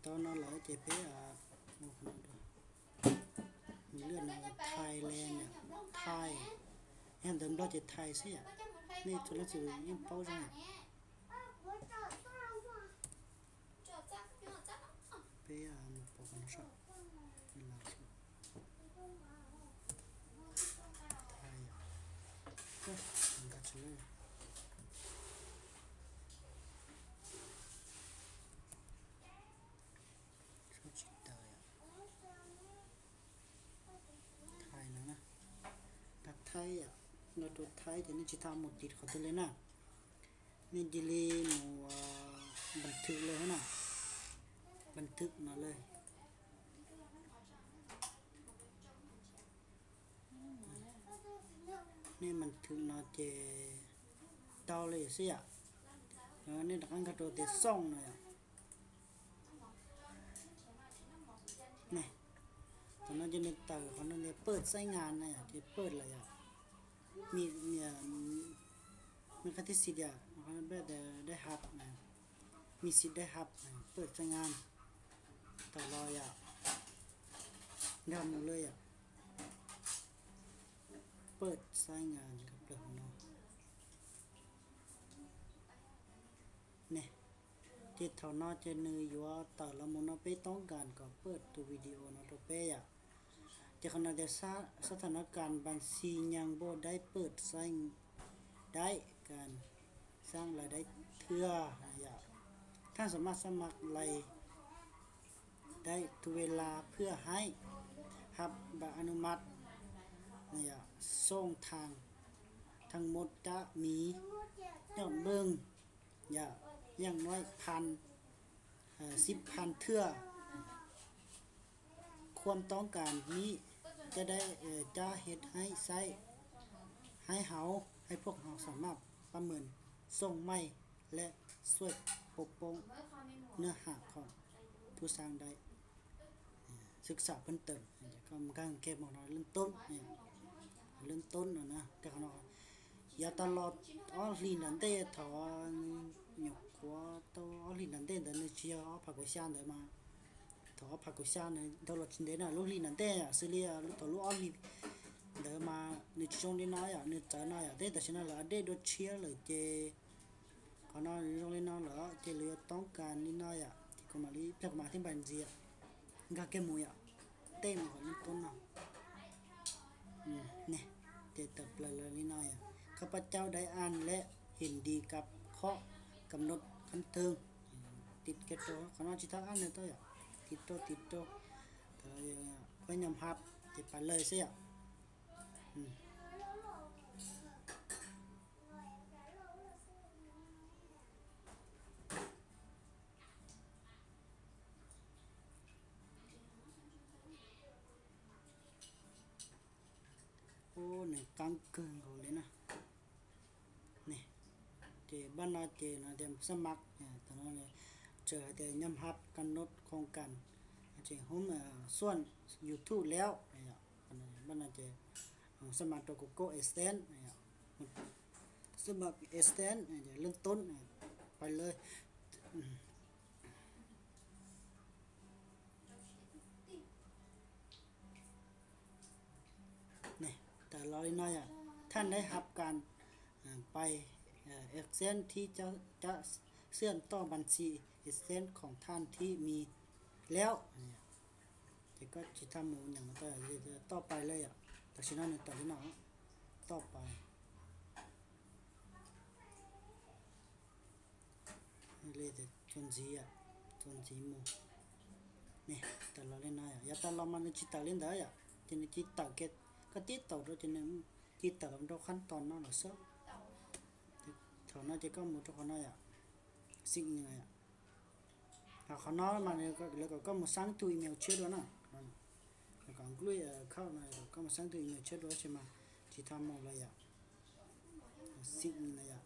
Tau no lawm ces peb mus qhov no dua. Nws lwaj no Thailand, Thai, yog ntawv Nplog ces Thai xwb yom. Nej txhua leej txhua tus yeej paub zoo. Peb mus pom qhov no saib. Thai, nkag tsis lawm. Tsis tawm yom. Thai no na. Nkag Thaib yom, nkag rau Thaib ces nej tsis tau mus tiv qhov twg li na. Nej cia li mus npas thwm lawm na. Npas thwm no lawm. Nej npas thwm no ces tau li xwb yom. Nej rov qab nkag rau tias xooj no yom. Thaum no ces nws tawm qhov no tias pawj xaib ngas na yom, ces pawj lawm yom. Nws qab thib xis tias dai hab, mis xis dai hab, pawj xaib ngas. Thaum los yom, nkag mus lawm yom. Pawj xaib ngas nkag plaws qhov no. Ne, ces thaum no ces nws yuav tawm los mus no, peb toob kas kom pawj tus video no rau peb yom. Ces qhov no tias sab tham nab kas npas xis nyas npua daib pawj xaib daib kas xaab lais daib thwj yom. Thaaj xam maj xab mas lais daib thu ve la phwj haib hab npas a nu mas xooj thaaj thaaj mos cab miv nyob nplooj yom, yaaj nuaib phan xib phan thwj khuam toob kas nib cab daib cab hej haib xaib haib hauv haib phuaj hauv xam maj pab mws xooj maij leb xuaj poob poob nwb ham khom phub xaab daib xwb xam pab tawm koj nkag ke mus no leej toob, leej toob no na. Tej qhov no yav tas los ob hlis nram ntej thaum nyuam qhuav tau ob hlis nram ntej ntawd nws tsis yog ob phav kaum xya ntawd mas, thaum ob phav kaum xya ntawd dhau los tsis ntev na, lub hli nram ntej xws li thaum lub ob hlis ntawd mas nws tsis zoo li no yom, nws txawv no yom. Tej tam sim no lawv update dua tshiab lawm ces qhov no nws zoo li no lawm ces lawv yuav toob kas li no yom. Ces kuv mam li plag kuv mam thiaj npais ntxiv, nkag kiag mus yom, tej mus qhov leej toob no. Ces tawm plaws lawm li no yom, khab pab caub daib an leb him nti kab khob kam nod khab thwj. Tim kiag rau qhov no tsis tau an nws tau yom, tim rau tim rau, pab nyom hab ces pais lawm xwb yom. Ub, nws qab kawg nkaus li na. Ces npaj no ces no tias xab mas, thaum no tseem hais tias nyom hab kas nod khoos kas, ces hub xuaj YouTube lawm. Npaj no ces xab mas rau kuv koj AdSense, xab mas AdSense leej toob pais lawm. Tawm los li no yom, thaaj daib hab kas pais AdSense thib cab xwb toj npas xis AdSense khoom thaaj thib mis lawm. Ces koj tsis tau mus nyeem toj pais lawm yom, tam sim no nws tawm li no, toj pais. Li txuas ntxiv, txuas ntxiv mus. Tawm los li no yom, yav tas los mas nws tsis tawm li ntawd yom, ces nws cia li tawm kiag, koj tib taum rau ces nws cia li tawm los rau qhab tos no lawm xwb. Thaum no ces koj mus rau qhov no yom, xim no yom. Qhov no mas lawv kom koj mus xab tug email tshiab dua na. Lawv kom nkluj khauj no kom koj mus xab tug email tshiab dua tab sis mas tsis tau mus lawm yom. Xim no yom,